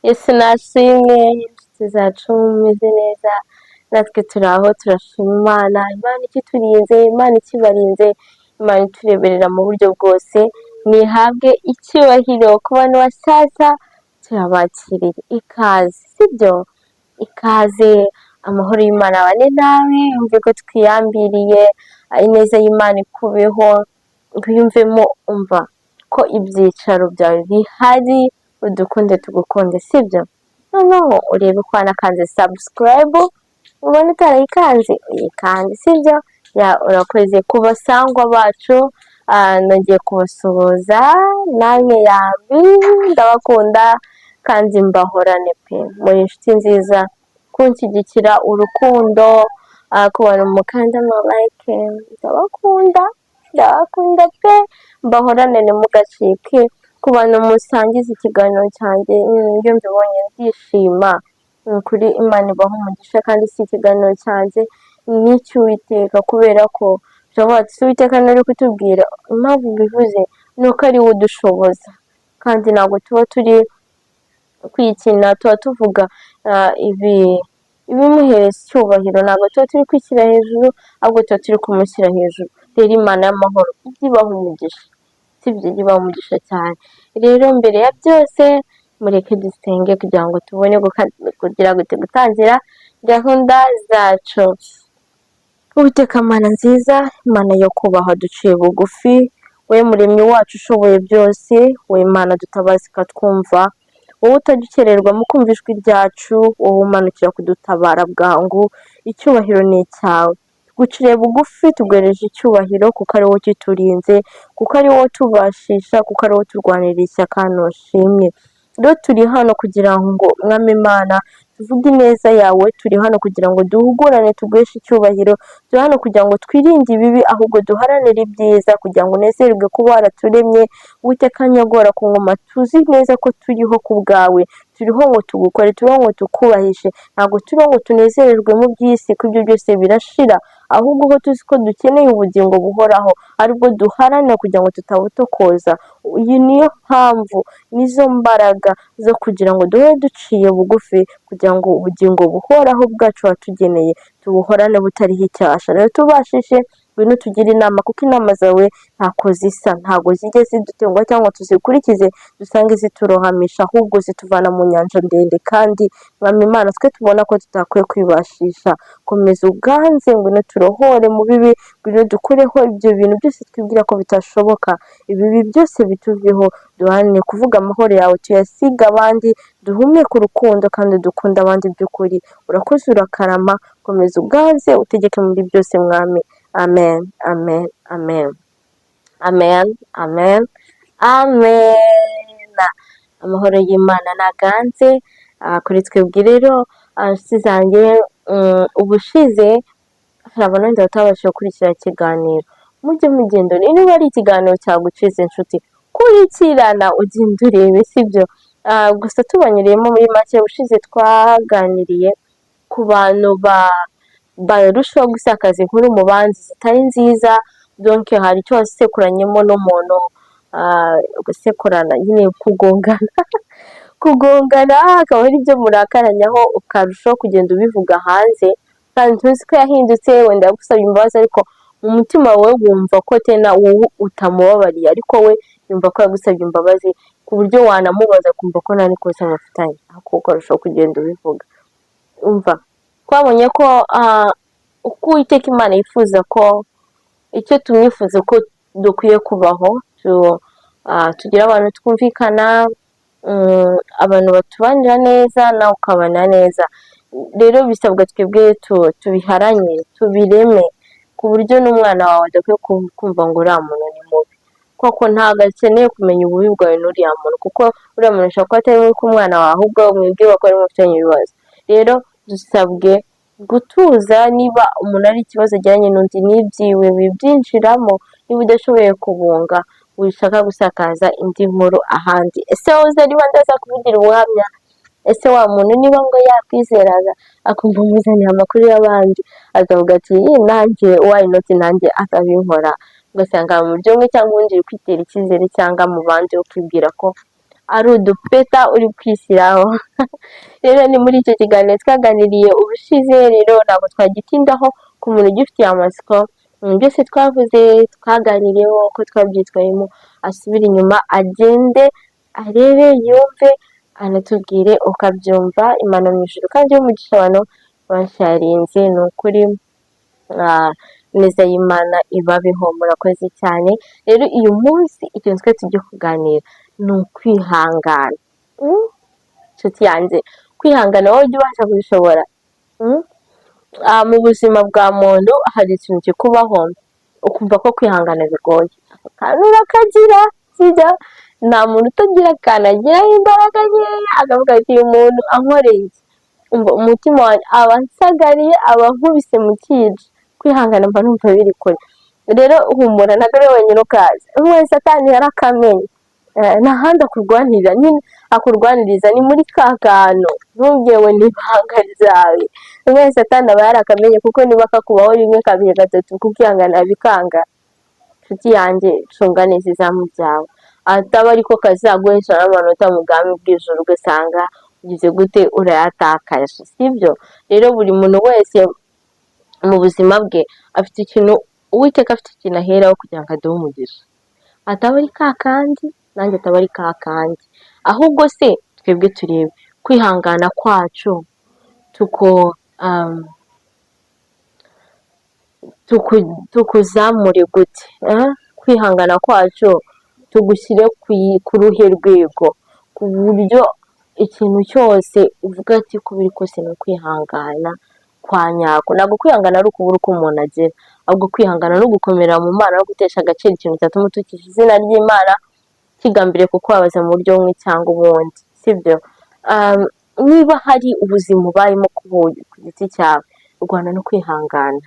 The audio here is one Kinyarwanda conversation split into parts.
Yesu nashimwe, inshuti zacu mumeze neza, natwe turi aho turashima Imana, Imana ikiturinze, Imana ikibarinze, Imana itureberera mu buryo bwose, nihabwe icyubahiro. Ku bantu bashyashya turabakiriye, ikaze, sibyo? Ikaze, amahoro y'Imana abane nawe, yumve ko twiyambiriye, ineza y'Imana ikubeho, wiyumvemo, umva ko ibyicaro byawe bihari, udukunde tugukunde, sibyo? Noneho urebe ko wanakanze subscribe, ubona utarayikanze uyikanze, sibyo? Ya, urakoze. Ku basangwa bacu, nongeye kubasuhuza namwe, yambi, ndabakunda kandi mbahorane pe, muri inshuti nziza kunshyigikira urukundo, ku bantu mukanda ama like, ndabakunda, ndabakunda pe, mbahorane ntimugacike. Ku bantu musangiza ikiganiro cyanjye, iyo mbibonye ndishima. Ni ukuri Imana ibaha umugisha, kandi si ikiganiro cyanjye, ni icy'Uwiteka, kubera ko turavuga ati: "Si Uwiteka ntari kutubwira?" Impamvu mbivuze ni uko ari we udushoboza, kandi ntabwo tuba turi kwikina, tuba tuvuga ibi ibimuhereza icyubahiro. Ntabwo tuba turi kwishyira hejuru, ahubwo tuba turi kumushyira hejuru. Rero Imana y'amahoro ijye ibaha umugisha, sibyo? Ijye ibaha umugisha cyane. Rero mbere ya byose mureke dusenge kugira ngo tubone kugira gute gutangira gahunda zacu. Uwiteka Mana nziza, Imana yo kubahwa, duciye bugufi, wowe Muremyi wacu ushoboye byose, wowe Mana dutabaza ikatwumva, wowe utajya ukererwa mu kumva ijwi ryacu, wowe umanukira kudutabara bwangu, icyubahiro ni icyawe. Tuguciriye bugufi, tuguhereje icyubahiro kuko ari wowe ukiturinze, kuko ari wowe utubashisha, kuko ari wowe uturwanirira ishyaka, ntushimwe. Rero turi hano kugira ngo, Mwami Imana, tuvuge ineza yawe, turi hano kugira ngo duhugurane, tuguheshe icyubahiro, turi hano kugira ngo twirinde ibibi ahubwo duharanire ibyiza, kugira ngo unezerwe kuba waraturemye. Uwiteka nyagora ku ngoma, tuzi neza ko turiho ku bwawe, turiho ngo tugukore, turiho ngo tukubahishe, ntabwo turiho ngo tunezererwe mu by'isi, ko ibyo byose birashira, ahubwo ko tuzi ko dukeneye ubugingo buhoraho, aribwo duharanira kugira ngo tutabutokoza. Iyi niyo mpamvu, nizo mbaraga zo kugira ngo duhore duciye bugufi, kugira ngo ubugingo buhoraho bwacu watugeneye tubuhorane butariho icyasha. Rero tubashishe, ngwino tugire inama, kuko inama zawe ntako zisa, ntabwo zijya zidutenguha cyangwa tuzikurikize dusange ziturohamisha, ahubwo zituvana mu nyanja ndende kandi, Mwami Imana, twe tubona ko tutakwiye kwibashisha. Komeza uganze, ngwino turohore mu bibi, ngwino dukureho ibyo bintu byose twibwira ko bitashoboka, ibibi byose bituveho, duharanire kuvuga amahoro yawe, tuyasige abandi, duhumeke urukundo kandi dukunde abandi by'ukuri. Urakoze, urakarama, komeza uganze, utegeke muri byose, Mwami. Amen, amen, amen, amen, amen, amen. Amahoro y'Imana naganze kuri twebwe. Rero inshuti zanjye, ubushize hari abantu wenda batabashije gukurikira ikiganiro, mujye mugenda, niba ari ikiganiro cyaguciza, inshuti, kurikirana ugenda urebe, sibyo? Gusa tubanyuriyemo muri make, ubushize twaganiriye ku bantu barushaho gusakaza inkuru mu bandi zitari nziza. Donc hari icyo wasekuranyemo n'umuntu, gusekurana nyine kugongana, kugongana akaba ari byo murakaranyaho, ukarushaho kugenda ubivuga hanze, kandi ntuzi ko yahindutse, wenda yagusabye imbabazi, ariko mu mutima wawe wumva ko tena wowe utamubabariye, ariko we yumva ko yagusabye imbabazi, ku buryo wanamubaza akumva ko nta n'ikosa mufitanye, ariko ukarushaho kugenda ubivuga. Umva, twabonye ko uko Uwiteka Imana yifuza ko icyo tumwifuza ko dukwiye kubaho, tugira abantu twumvikana, abantu batubanira neza, nawe ukabana neza. Rero bisabwa twebwe tubiharanye, tubireme, ku buryo n'umwana wawe adakwiye kumva ngo uriya muntu ni mubi, koko ntabwo akeneye kumenya ububi bwawe n'uriya muntu, kuko uriya muntu ashobora kuba atari mubi ku mwana wawe, ahubwo mwibwira ko ari mufitanye ibibazo. Rero dusabwe gutuza. Niba umuntu ari ikibazo ajyanye n'undi, n'ibyiwe wibyinjiramo. Niba udashoboye kubunga, wishaka gusakaza indi nkuru ahandi. Ese wowe uzi niba ndaza kuvugira ubuhamya? Ese wa muntu niba ngo yakwizeraga akumva umuzaniye amakuru y'abandi, azavuga ati: "Iyi nanjye why not, nanjye akabinkora?" Ugasanga mu buryo bumwe cyangwa ubundi uri kwitera icyizere, cyangwa mu bandi ukibwira ko ari udupeta uri kwishyiraho. Rero ni muri icyo kiganiro twaganiriye ubushize, rero ntabwo twagitindaho. Ku muntu ugifitiye amatsiko, byose twavuze, twaganiriyeho, uko twabyitwayemo, asubire inyuma agende arebe, yumve, anatubwire uko abyumva. Imana mu ijuru kandi y'umugisha abantu basharinze, ni ukuri neza y'Imana ibabeho, murakoze cyane. Rero uyu munsi ikintu twe tugiye kuganira ni ukwihangana. Inshuti yanjye, kwihangana wowe ujya ubasha kubishobora? Mu buzima bwa muntu hari ikintu kikubaho ukumva ko kwihangana bigoye, akantu urakagira, sibyo? Nta muntu utagira akantu agiraho imbaraga nkeya, akavuga ati: "Uyu muntu ankoreye iki, umva umutima wanjye aba ansagariye, aba ankubise mu cyico, kwihangana mba numva biri kure." Rero humura, ntabwo ari wenyine ukaza. Umwe Satani yarakamenye. Nta handi akurwanirira nyine, akurwaniriza ni muri ka kantu ntubwire ngo ni ibanga ryawe. Umwe Satani aba yarakamenye, kuko niba kakubaho rimwe, kabiri, gatatu, kukihangana bikanga, inshuti yanjye, cunga neza izamu ryawe, ataba ariko kazaguhesha n'amanota mu bwami bw'ijuru, ugasanga ugize gute, urayatakaje, sibyo? Rero buri muntu wese mu buzima bwe afite ikintu, Uwiteka afite ikintu aheraho kugira ngo aduhe umugisha, ataba ari ka kandi nanjye ataba ari ka kandi. Ahubwo se twebwe turebe kwihangana kwacu, tuko tukuzamure gute, eh? Kwihangana kwacu tugushyire ku ruhe rwego, ku buryo ikintu cyose uvuga ati: "Uko biri kose ni ukwihangana kwa nyako"? Ntabwo kwihangana ari ukubura uko umuntu agira, ahubwo kwihangana no gukomera mu Mana no gutesha agaciro ikintu cyatuma utukisha izina ry'Imana kigambiriye kukubabaza mu buryo bumwe cyangwa ubundi, sibyo? Niba hari ubuzima ubayemo ku giti cyawe, rwana no kwihangana,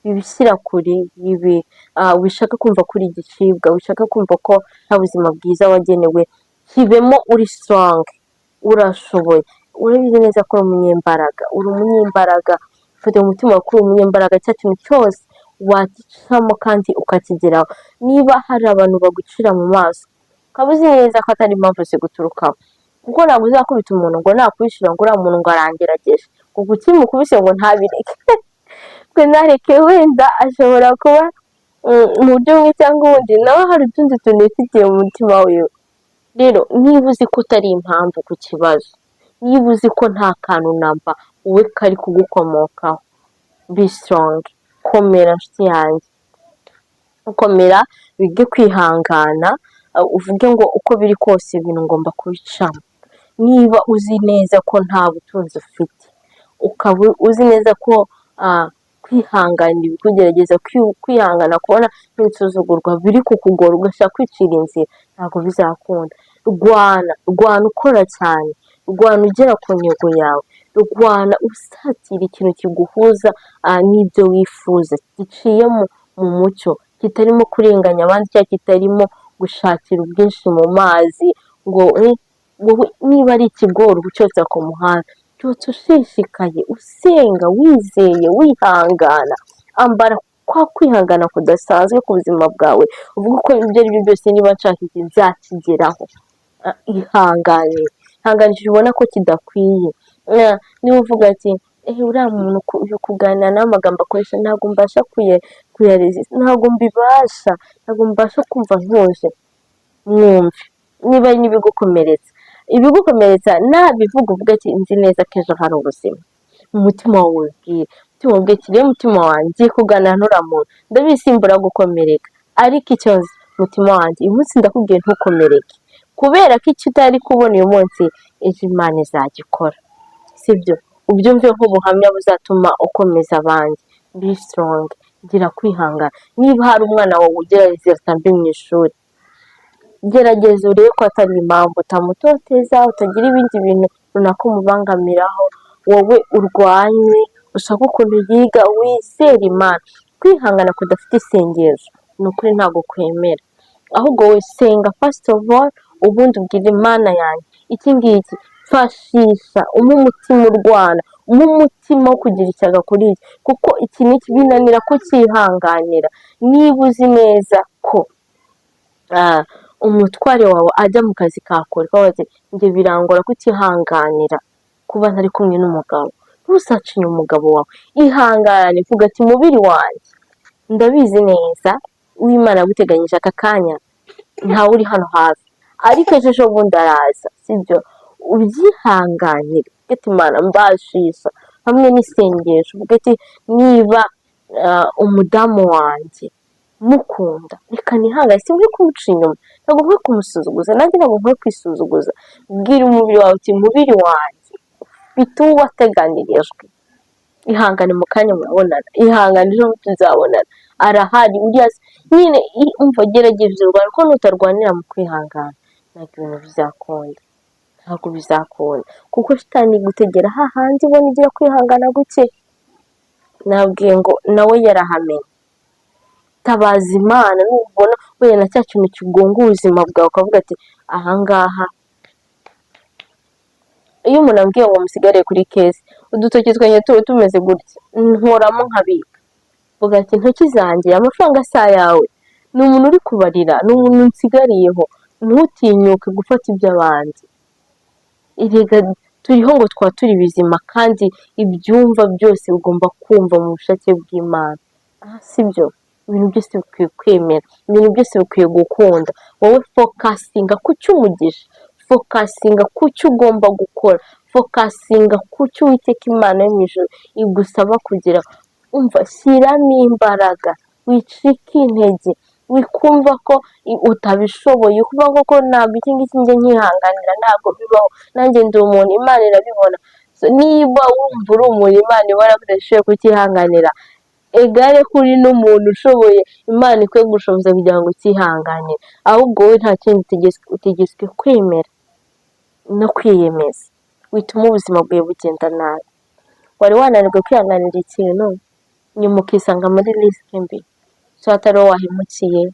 wibishyira kure, ibi wishaka kumva ko uri igicibwa, wishaka kumva ko nta buzima bwiza wagenewe, kibemo uri strong. Urashoboye, urabizi neza ko uri umunyembaraga, uri umunyembaraga. Ufite umutima ko uri umunyembaraga, cya kintu cyose wagicamo kandi ukakigeraho. Niba hari abantu bagucira mu maso, ukaba uzi neza ko atari impamvu ziguturukaho, kuko ntabwo uzakubita umuntu ngo nakwishyura, ngo uriya muntu ngo arangerageje, ngo kuki mukubise, ngo ntabireke, ngo ntareke, wenda ashobora kuba mu buryo bumwe cyangwa ubundi nawe hari utundi tuntu yifitiye mu mutima wiwe. Rero niba uzi ko utari impamvu ku kibazo, niba uzi ko nta kantu namba wowe kari kugukomokaho, be strong, komera nshuti yanjye, komera, wige kwihangana, uvuge ngo: "Uko biri kose ibintu ngomba kubicamo." Niba uzi neza ko nta butunzi ufite, ukaba uzi neza ko kwihanganira ibikugerageza, kwihangana kubona n'insuzugurwa biri kukugora, ugashaka kwicira inzira, ntabwo bizakunda. Rwana, rwana ukora cyane, rwana ugera ku ntego yawe, rwana usatira ikintu kiguhuza n'ibyo wifuza, giciye mu mucyo, kitarimo kurenganya abandi cyangwa kitarimo gushakira ubwinshi mu mazi. Ngo wowe niba ari ikigori ucyotsa ku muhanda, cyotsa ushishikaye, usenga, wizeye, wihangana. Ambara kwa kwihangana kudasanzwe ku buzima bwawe, uvuga uko ibyo ari byo byose, niba nshaka iki nzakigeraho. Ihangane, ihangane ubona ko kidakwiye. Niba uvuga ati: "Uriya muntu kuganira nawe, amagambo akoresha ntabwo mbasha kuyaresista, ntabwo mbibasha, ntabwo mbasha kumva ntuje", mwumve. Niba ari n'ibigukomeretsa, ibigukomeretsa nabivuga, uvuga ati: "Nzi neza ko ejo hari ubuzima." Umutima wawe wibwire, umutima wubwire ati: "Rero mutima wanjye, ngiye kuganira n'uriya muntu, ndabizi simbura gukomereka, ariko icyo nzi, mutima wanjye, uyu munsi ndakubwiye ntukomereke, kubera ko icyo utari kubona uyu munsi, ejo Imana izagikora." Sibyo? Ubyumve nk'ubuhamya buzatuma ukomeza abandi. Be strong, gira kwihangana. Niba hari umwana wawe ugira résultat mbi mu ishuri, gerageza urebe ko atari impamvu, utamutoteza, utagira ibindi bintu runaka umubangamiraho. Wowe urwanye, ushake ukuntu yiga, wizere Imana. Kwihangana kudafite isengesho, ni ukuri ntabwo kwemera. Ahubwo wowe senga first of all, ubundi ubwire Imana yanjye iki ngiki, mfashisha, umpe umutima urwana, umpe umutima wo kugira ishyaka kuri iki, kuko iki n'iki binanira kucyihanganira. Niba uzi neza ko Umutware wawe ajya mu kazi kakora, ukavuga ati: "Njye birangora kutihanganira kuba ntari kumwe n'umugabo." Ntuzacinye umugabo wawe, ihangane, vuga ati: "Mubiri wanjye, ndabizi neza uw'Imana yaguteganyije aka kanya ntawe uri hano hafi, ariko ejo ejo bundi araza." Sibyo? Ubyihanganire, uvuge ati: "Imana mbashisha hamwe n'isengesho." Uvuge ati: "Niba umudamu wanjye mukunda, reka nihangane. Si nkwiye kumuca inyuma, ntabwo nkwiye kumusuzuguza, nanjye ntabwo nkwiye kwisuzuguza." Bwira umubiri wawe uti: "Mubiri wanjye, ufite uwo wateganirijwe, ihangane, mu kanya murabonana, ihangane, ejo tuzabonana, arahari uriya." Nyine umva, gerageza urwane, kuko nutarwanira mu kwihangana ntabwo ibintu bizakunda, ntabwo bizakunda, kuko shitani igutegera hahandi ubona ugira kwihangana guke. Nabwiye ngo nawe yarahamenye. Tabaza Imana nubona wenda na cya kintu kigonga ubuzima bwawe, ukavuga ati: "Ahangaha." Iyo umuntu ambwiye ngo musigare kuri caisse, udutoki twanjye tuba tumeze gutya, nkoramo nkabika, mvuga ati: "Intoki zanjye, amafaranga si ayawe, ni umuntu uri kubarira, ni umuntu nsigariyeho, ntutinyuke gufata iby'abandi." Erega turiho ngo twature ibizima, kandi ibyumva byose ugomba kumva mu bushake bw'Imana. Aha sibyo? Ibintu byose bikwiye kwemera, ibintu byose bikwiye gukunda. Wowe focusinga ku cy'umugisha, focusinga ku cyo ugomba gukora, focusinga ku cyo Uwiteka Imana yo mu ijuru igusaba kugira. Umva, shyiramo imbaraga, wicike intege, wikumva ko utabishoboye, ukumva ko ntabwo iki ngiki njye nkihanganira, ntabwo bibaho, nanjye ndi umuntu, Imana irabibona. Niba wumva uri umuntu Imana ibona ko udashoboye kucyihanganira, egare ko uri n'umuntu ushoboye, Imana ikwiye gushoboza kugira ngo ucyihanganire. Ahubwo wowe nta kindi utegetswe, utegetswe kwemera no kwiyemeza. Wituma ubuzima bwawe bugenda nabi. Wari wananirwa kwihanganira ikintu, nyuma ukisanga muri risk mbi, so atari wowe wahemukiye,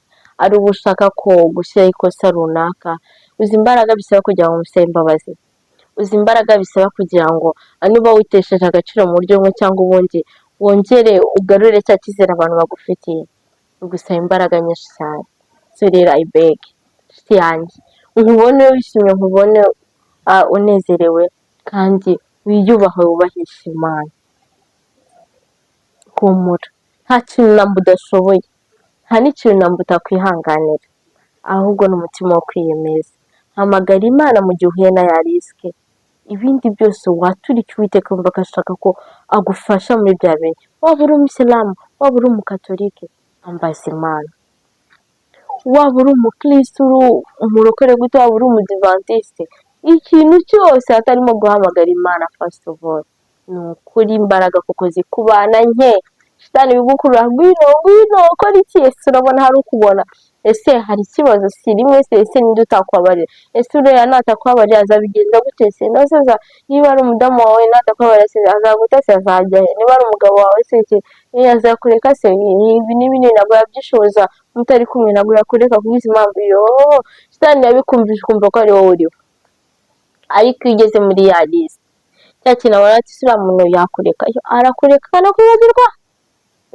ari uwo ushaka ko gushyiraho ikosa runaka. Uzi imbaraga bisaba kugira ngo umusabe imbabazi? Uzi imbaraga bisaba kugira ngo niba witesheje agaciro mu buryo bumwe cyangwa ubundi, wongere ugarure cya cyizere abantu bagufitiye? Bigusaba imbaraga nyinshi cyane. So rero, I beg, inshuti yanjye, nkubone wishimye, nkubone unezerewe, kandi wiyubahe, wubahishe Imana. Humura, nta kintu namba udashoboye, nta n'ikintu namba utakwihanganira, ahubwo ni umutima wo kwiyemeza. Hamagara Imana mu gihe uhuye na ya risk, ibindi byose watura icyo Uwiteka wumva ko ashaka ko agufasha muri bya bintu. Waba uri umusilamu, waba uri umukatolike, ambaza Imana. Waba uri umukirisitu, uri umurokore gute, waba uri umudivantiste, ikintu cyose hatarimo guhamagara Imana first of all, ni ukuri imbaraga kuko zikubana nke. Shitani bigukurura: "Ngwino, ngwino, ukora iki? Ese urabona hari ukubona? Ese hari ikibazo? Si rimwe se? Ese ninde utakubabarira? Ese uriya natakubabarira azabigenza gute se? Nose niba ari umudamu wawe natakubabarira se azaguta se, azajya he? Niba ari umugabo wawe se, iki azakureka se? Ibi n'ibi ntabwo yabyishoboza mutari kumwe, ntabwo yakureka kubw'izi mpamvu." Yo shitani yabikumvisha, ukumva ko ari wowe uriho. Ariko iyo ugeze muri ya liste, cya kintu abona ati: "Uriya muntu yakureka?" Yo arakureka akanakwibagirwa.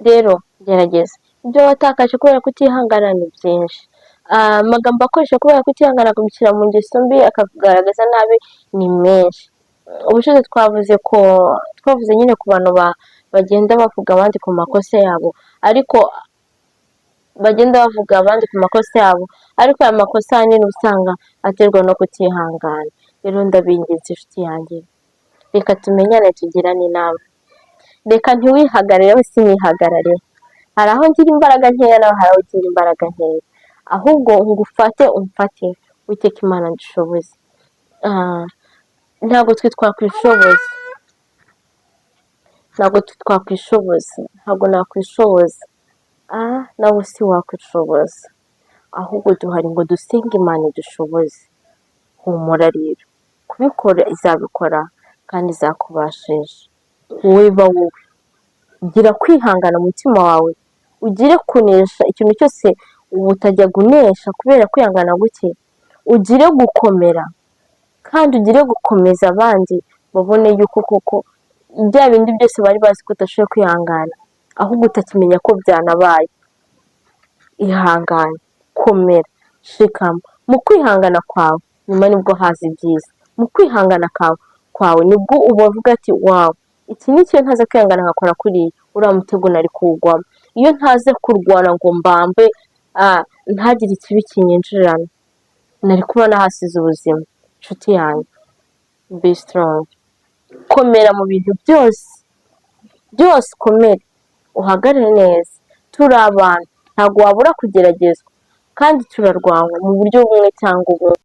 Rero gerageza. Ibyo watakaje kubera kutihangana ni byinshi. Amagambo akoresha kubera kutihangana, akagushyira mu ngeso mbi, akakugaragaza nabi, ni menshi. Ubushize twavuze ko, twavuze nyine ku bantu bagenda bavuga abandi ku makosa yabo, ariko bagenda bavuga abandi ku makosa yabo, ariko aya makosa ahanini usanga aterwa no kutihangana. Rero ndabinginze, inshuti yanjye, reka tumenyane, tugirane inama. Reka ntiwihagarareho, sinihagarare. Hari aho ngira imbaraga nkeya, nawe hari aho ugira imbaraga nkeya. Ahubwo ngufate, umfate. Uwiteka Imana dushoboze. Ntabwo twe twakwishoboza, ntabwo twe twakwishoboza, ntabwo nakwishoboza, nawe si wakwishoboza. Ahubwo duhari ngo dusenge Imana idushoboze. Humura rero, kubikora izabikora kandi izakubashisha. Wowe ba wowe, gira kwihangana mu mutima wawe, ugire kunesha ikintu cyose ubu utajya unesha kubera kwihangana guke, ugire gukomera kandi ugire gukomeza abandi, babone yuko koko bya bindi byose bari bazi ko udashoboye kwihangana, ahubwo utakimenya ko byanabaye. Ihangane, komera, shikama. Mu kwihangana kwawe nyuma nibwo haza ibyiza. Mu kwihangana kwawe nibwo uba uvuga ati: "Wow, iki ni cyo, ntaza kwihangana nkakora kuriya, uriya mutego nari kuwugwamo. Iyo ntaze kurwana ngo mbambe, ntagire ikibi kinyinjirana, nari kuba nahasize ubuzima." Inshuti yanjye, be strong, komera mu bintu byose byose, ukomere, uhagarare neza. Turi abantu, ntabwo wabura kugeragezwa, kandi turarwanywa mu buryo bumwe cyangwa ubundi.